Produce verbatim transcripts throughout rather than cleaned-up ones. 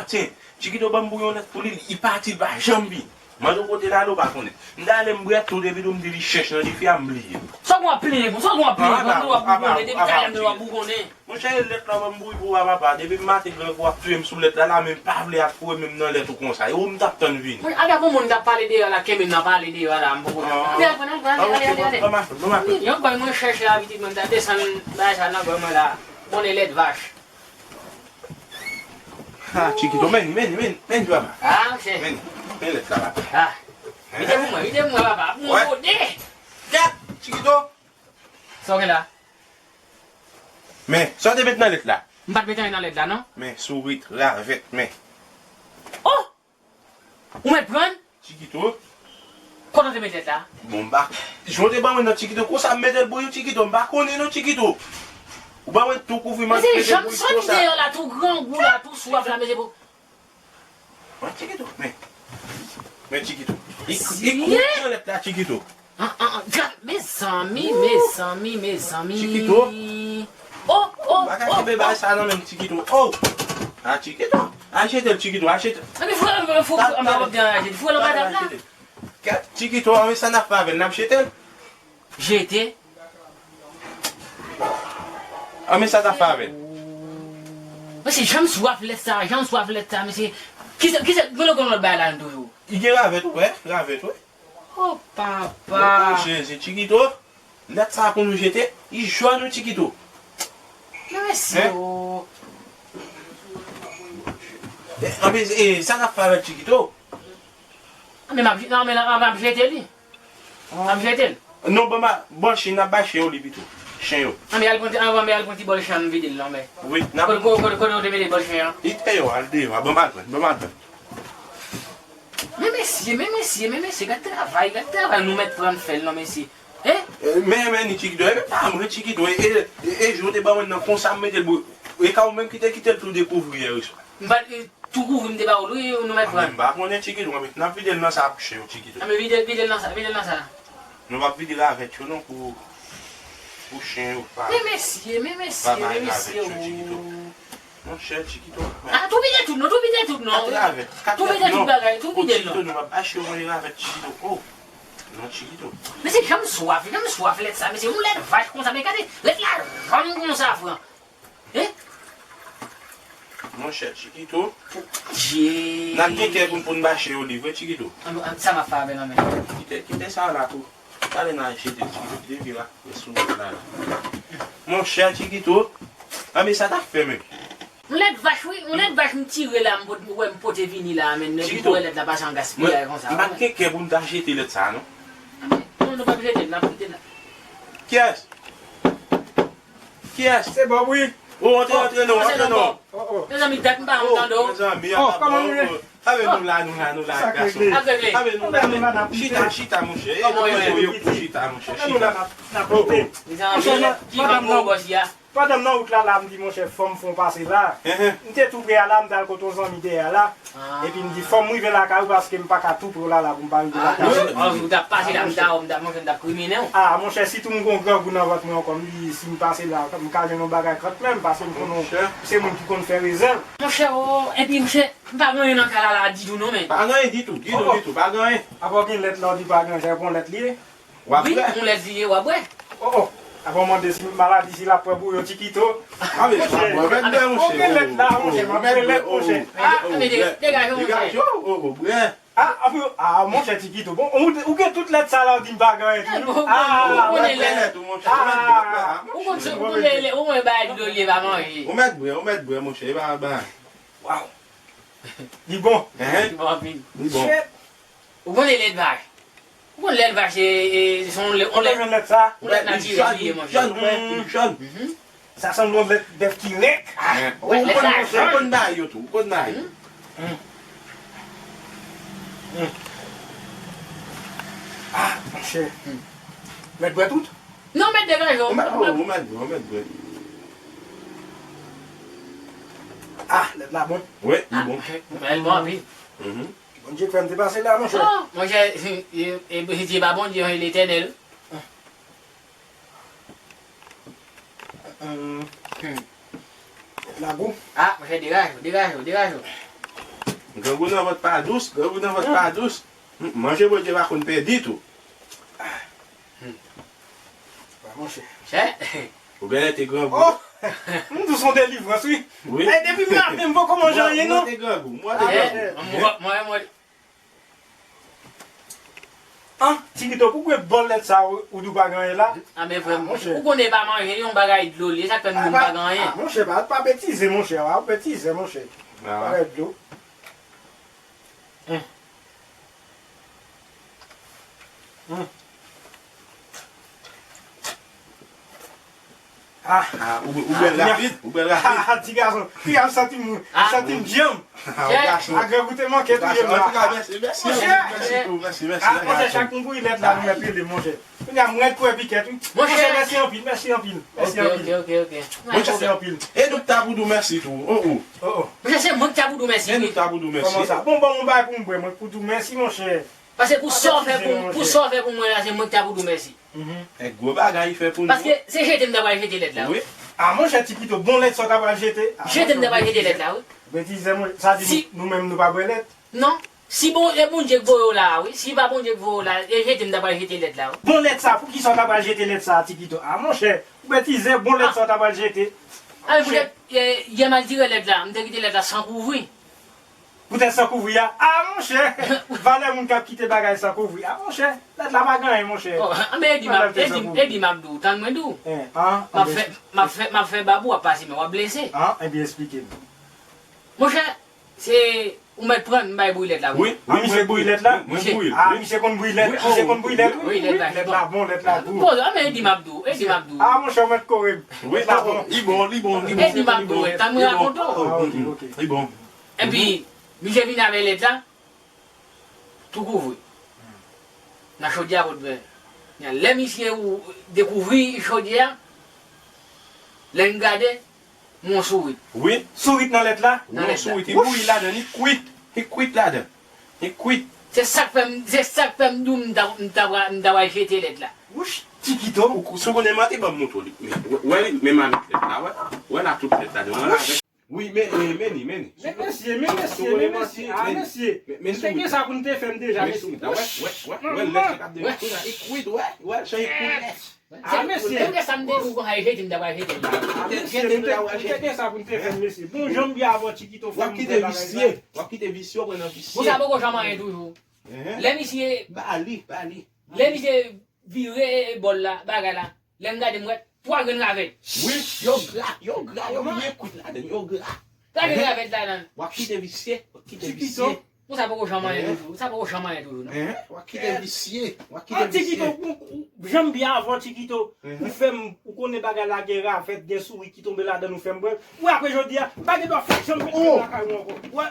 Tyen, Chikito ban m pou yon lèt pou li, li pati, li pa janm vini. Mande w kote l ale, w pa konnen. M t ale m bwè tou, depi tou m di li chèch nan dife a, m bliye. Sa w ap plenyen pou, sa w ap plenyen pou, sa w ap bougonnen, depi talè m di w ap bougonnen. Monchè, e lèt la ban m bouyi pou w a papa. Depi maten grangou ap touye m sou lèt la, la, men m pa vle ap foure men m nan lèt ou konsa. E ou m t ap tann vini. Wi, a gade pou moun t ap pale deyò la, kenbe m nan pale deyò la, m poko. An, ale, ale, ale, ale, ale, ale. Ban m apèl, ban m apèl. Yon gòy mwen chèche a, pitit mwen, m t ap desann bagay sa nan gòy mwen la. Bone lèt vach. Ah, Chikito, men, men, men, men, papa. Ah, monchè. Men, men lèt la, papa. Ah. Vide pou mwen, vide pou mwen, papa. Pou mwen rode. Gad, Chikito. Sa w gen la? Men, sa w te met nan lèt la? M pa t met anyen nan lèt la, non. Men, sourit, ravèt, men. Oh! Ou mèt pran? Chikito. Kote w te met lèt la? Bon, m pa. Jan w te ban mwen nan Chikito, konsa m mete l pou ou, Chikito. M pa konnen non, Chikito. Ou ban mwen tou kouvri, m mete l pou ou konsa. Mesye, janm sòti deyò la, tou grangou la, tou swaf la, mesye, pou. Men Chikito, men. Men Chikito. Li, li kouri nan lèt la, Chikito. An, an, an, gad, mezanmi, mezanmi, mezanmi. Chikito. Oh, oh, oh, oh. Pa ka kenbe bagay sa nan men m, Chikito. Oh. Ah, Chikito. Al jete l, Chikito, al jete l. Epi fou, fou, fou, an pa wè m te anraje. Fou, l anba tab la. Gad, Chikito, an men sa n ap fè avè l, n ap jete l. Jete. An men sa n ap fè avè l. Mesye, jan m swaf lèt sa, jan m swaf lèt sa, mesye. Kisa, kisa, mwen konn lòt bagay la toujou. Li gen ravèt, wi, ravèt, wi. Oh, papa. Oh, Jezi, Chikito. Lèt sa pou nou jete, li jòn wi, Chikito. Men mesye, oh. Eh, anben, eh, sa n ap fè avè l, Chikito? Anben, m ap, non, men, non, m ap jete li. M ap jete l. Non, bon, ma, bon, chen, n ap bay chen yo li pito. Chen yo. Anben, al pran ti, anben, al pran ti bòl chen an, m vide l, non, men. Wi, n ap. Kote, kote, kote, kote w te mete bòl chen an? Li deyò, al deyò, a, bon, m al pran, bon, m al pran. Men mesye, men mesye, men mesye, gad travay, gad travay nou mèt pran fè l non mesye. Hein? Eh, men, men ni Chikito, e pa mwen Chikito, e, e, e, e jan w te ban mwen nan konsa m mete l bou, e ka ou menm ki te kite l tou dekouvri yè swa. M pa, e, tou kouvri m te ba ou l wi, nou mèt pran. Anben, m pa konnen Chikito, anben, n ap vide l nan sa pou chen yo Chikito. Anben, vide, vide l nan sa, vide l nan sa. Nou p ap vide ravèt yo non pou, pou chen yo pa. Men mesye, men mesye, men mesye, oh. Monchè, Chikito. Ah, tou vide tout, non, tou vide tout, non. Kat ravèt, kat ravèt, non. Tou vide tout bagay, tou vide l, non. Chikito, nou p ap achte yon ravèt, Chikito. Oh, non, Chikito. Mesye, jan m swaf, jan m swaf lèt sa, mesye, yon lèt vach konsa, men gade, lèt la jòn konsa, fran. Hein? Monchè, Chikito. N ap gen kè pou n, pou n ba chen yo li vre, Chikito. An, an, sa m ap fè avè l, non, men. Kite, kite sa la tou. Talè n a jete l, Chikito, kite vye la. Mwen sou wout la la. Monchè Chikito, anben sa t ap fè menm. Yon lèt vach wi, yon lèt vach m tire la, m pot, wè m pote vini la, men, men pou wè lèt la pase an gaspiyay konsa. M pa t gen kè pou m ta jete lèt sa non. Non, nou p ap jete l, n ap kite l la. Kiyès? Kiyès? Se Bob wi. Oh, antre, antre non, antre non. Oh, oh. Mezanmi, dat m pa janm tande w. Mezanmi, oh, kòman nou ye? Avè nou la, nou la, nou la, gason. Avè nou la. Chita, chita, monchè. Kòman w ye? Chita, monchè. Chita. Mezanmi, ki gwo bòs ya. Pandan m nan wout la, la, m di, monchè, fò m fè yon pase la. M te tou pre a la, m t al kote yon zanmi dèyè a la. Epi m di, fò m rive lakay ou paske m pa ka tou pre w la, la, pou m pa rive lakay ou. Ah, ou t ap pase la, m ta, m ta, monchè, m t ap krimine w. Ah, monchè, sitou m gon grangou nan vant mwen ankò, m di, si m pase la, m ka jwenn yon bagay kantmenm, paske m konnen w se moun ki konn fè rezèv. Monchè, oh, epi, monchè, M pa gen anyen nan kay la la ditou non, men. Pa gen anyen ditou, ditou, ditou, pa gen anyen. Apa w gen lèt la, w di pa gen anyen, se yon lèt li ye? W ap bwè? Wi, yon lèt li ye, w ap bwè. Oh, oh. Apa w mande si maladi si l ap pran pou yo Chikito? A, men, w ap bwè, mèt bwè, monchè. Ou gen lèt la, monchè, m ap bwè lèt, monchè. Ah, men, degaje w, monchè. Degaje w, oh, oh, bwè. Ah, apa, ah, monchè Chikito. Bon, ou, ou gen tout lèt sa la, w di m pa gen anyen toujou. Ah, ou konnen lèt. Ou konnen lèt ou, monchè. Ou konnen, ou konnen lèt, ou konnen bagay dlo li ye, pa manje. Ou mèt bwè, ou mèt bwè, monchè, e pa bagay. Waw. Li bon. Hein? Li bon anpil. Li bon. Shit. Ou konnen lèt vach. Ou konnen lèt vach, e, e, se yon lè, yon lèt, yon lèt natirèl li ye, monchè. Jòn, jòn, jòn. Sa sanble yon lèt bèf ki renk. Ou konn, ou konn bay yo tou, ou konn bay yo. Ah, monchè. Mèt bwè tout? Non, mèt degaje w. Ou mèt, ou mèt bwè, ou mèt bwè. Ah, lèt la bon. Wi, li bon. Bèl bon anpil. Bondye k fè m te pase la, monchè. Oh, monchè, e, e, e pa Bondye, se Letènèl. Lagou. Ah, monchè, degaje w, degaje w, degaje w. Grangou nan vant pa dous, grangou nan vant pa dous. Hmm, manje Bondye pa konn pè ditou. Wè, monchè. Chè. Ou byen lè te grangou. Oh! M di w se yon delivrans, wi. Wi. E depi maten, m poko manje anyen, non. Mwen te grangou, mwen te grangou. An, Tikito, pou gwe bòl lèt sa ou, ou di w pa gen anyen la? A, men frè m, ou konnen e pa manje, yon bagay dlo li, e sa k fè m di m pa gen anyen. A, monchè, pa, pa betize, monchè, w ap betize, monchè. Bagay dlo. Hein. Hein. Ah, ah, ou, ou bwè l rapid, ou bwè l rapid. Ah, ti gason, ti gason, santi m, santi m djanm. Ah, ou gason. Ah, grangou te manke touye m la. Antouka, mèsi, mèsi, mèsi tou, mèsi, mèsi. Ah, monchè, chak moun pou li lèt la, nou mèt rele, monchè. Kounye a, m rèd pou wè pikèt, wi. Monchè, mèsi anpil, mèsi anpil, mèsi anpil. Ok, ok, ok, ok. Mèsi anpil. E nou t ap di w mèsi tou, oh, oh. Oh, oh. Monchè, se mwen ki t ap di w mèsi, wi. E nou t ap di w mèsi. Kòman sa? Bon, ban m yon bagay pou m bwè, mwen, pou di w mèsi, monchè. Paske pou sa w fè pou, pou sa w fè pou mwen la, se mwen ki ta pou di w mèsi. E gwo bagay li fè pou nou. Paske se jete m ta pral jete lèt la, wi. A monchè Tikito, bon lèt sa w ta pral jete. Jete m ta pral jete lèt la, wi. Betize, monchè, sa di nou menm nou pa bwè lèt? Non. Si bon, e Bondye k voye w la a, wi. Si pa Bondye k voye w la, e jete m ta pral jete lèt la, wi. Bon lèt sa, poukisa w ta pral jete lèt sa a, Tikito? A monchè, ou betize, bon lèt sa w ta pral jete. A, poutèt, yè m al tire lèt la, m te kite lèt la san kouvri. Poutèt san kouvri a? A monchè! Valè moun k ap kite bagay san kouvri. A monchè! Lèt la pa gen anyen, monchè. Anben, Edi, m ap, Edi, Edi, m ap di w, tann mwen di w. M ap fè, m ap fè, m ap fè babou, w ap pase, men w ap blese. An, ebyen, eksplike m. Monchè, se ou mèt pran, m bay bouyi lèt la pou ou. Wi, wi, misye bouyi lèt la? Mwen bouyi l. A, misye konn bouyi lèt, misye konn bouyi lèt, wi. Wi, lèt la bon, lèt la bon. Bon, anben, Edi, m ap di w, Edi, m ap di w. A, monchè, ou mèt kore m. Wi, li bon, li bon, li bon. Edi, m ap di w, tann mwen rakonte w. A, ok, ok. Li bon. Epi, misye vin avè lèt la, tou kouvri. Nan chodyè a, Potpè. Lè misye ou dekouvri chodyè a, lè n gade, m wè yon sourit. Wi. Sourit nan lèt la? Nan lèt la. Yon sourit. Li bouyi ladan, li kwit. Li kwit ladan. Li kwit. Se sa k fè m, se sa k fè m di w m ta, m ta, m ta pral jete lèt la. Wouch, Tikito. Ou, si w konnen m an te ban m montre w li. Wè, wè, men mamit lèt la, wè. Wè la tout lèt ladan, wè la. Wi, men, men, men li, men li. Men mesye, men mesye, men mesye, a mesye. M te gen sa pou n te fè m deja, mesye. Wè, wè, wè, wè, lèt sa k ap dekoule la. Li kwit, wè, wè, jan li kwit. A mesye. Depi sa m te di w konsa, e jete m ta pral jete l. A mesye, m te, m te gen sa pou n te fè m, mesye. Bon, jan m byen avan Tikito fè m bwè bagay sa. W ap kite visye, w ap kite visye, w pran nan visye. Bon, sa poko janm anyen toujou. Lè misye. Ba li, ba li. Lè misye vire bòl la, bagay la. Lè m gade m wè twa grenn ravèt. Wi, yo gra, yo gra, yo byen kwit ladann, yo gra. Twa grenn ravèt ladann. W ap kite visye, w ap kite visye. Bon, sa poko janm anyen toujou, sa poko janm anyen toujou, non. W ap kite visye, w ap kite visye. Tikito, jan m byen avan Tikito, ou fè m, ou konnen bagay la gen ravèt, gen sourit ki tonbe ladann, ou fè m bwè l. Wi, apre jodi a, pa gen dwa fè janm met lakay ou ankò. Wi.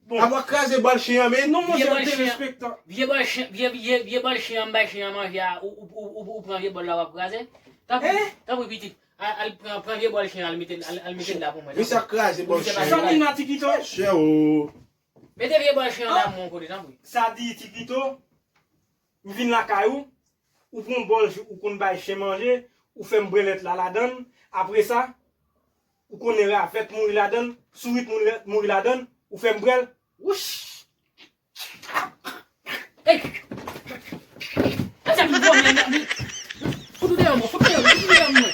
Bon. Ap w ap kraze bòl chen an, men. Non, monchè, derespektan. Vye bòl chen, vye, vye, vye bòl chen an, m bay chen an manje a, ou, ou, ou, ou, ou pran vye bòl la, w ap kraze. Tanpri, tanpri, pitit. Al, al pran, pran vye bòl chen an, al mete l, al, al mete l la pou mwen. Misye ap kraze bòl chen an. Sa ki nan Tikito? Chè o. Mete vye bòl chen an la pou mwen kote, tanpri. Sa di Tikito, m vin lakay ou, ou pran bòl ou konn bay chen manje, ou fè m bwè lèt la ladann, apre sa, ou konnen ravèt mouri ladann, sourit mouri, mouri ladann, ou fè m bwè l, wouch! Ey! Sa ki bon, men, men, fout ou deyò, mwen, fout ou deyò, fout ou deyò, mwen.